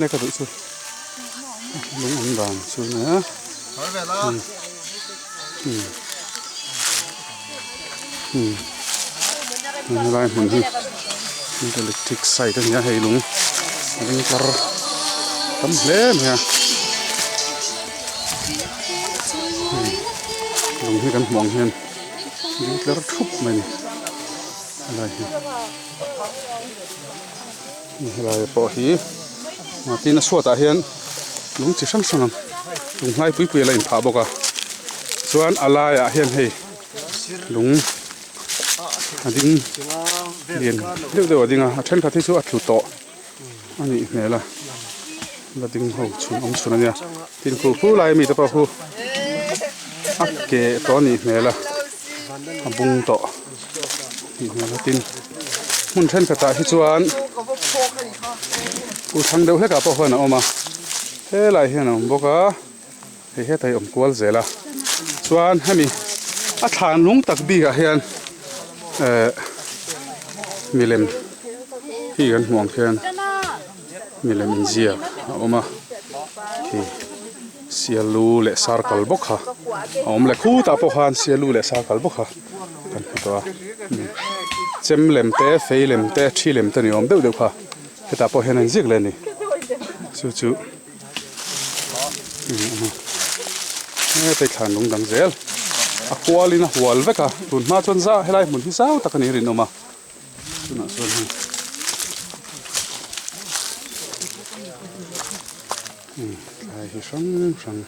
Ka duh chu lung awm dan chu nia helai hmun hi electric side a ni a hei lung a ding tlar tam hle mai a lung hi kan hmuh ang hian ding tlar thup mai a ni helai hi. Helai pawh hi tin a chhuatah hian lung chi hrang hrang lung hnai pui pui a la inphah bawk a chuan a laiah hian hei lung a ding lian deuh deuh a ding a a thenkhat hi chu a tlu tawh a nih hmel a la ding ho chhun awm chhun a nia tin khu khu lai ami te pawh khu a keh tawh a nih hmel a a bung tawh. Tih hmel a tin hmun thenkhatah hi chuan u thlang deuh hlekah pawh huan a awm a helai hian a awm bawk a hei hetah hi a awm kual zel a chuan hemi a thlan lung tak bikah hian ehh milem hi kan hmuh ang khian milem inziak a awm a khi sialu leh sarkal bawk kha a awm leh khutah pawh khan sialu leh sarkal bawk kha. Kan hmu tawh a chem lem te fei lem te thi lem te ni awm deuh deuh kha hetah pawh hian a inziak leh a ni chu chu heta hi thlan lung dang zel a kual in a hual vek a tun hma chuan zah helai hmun hi zau tak a ni a rinawm a tunah chuan hei thlai hi hrang hrang.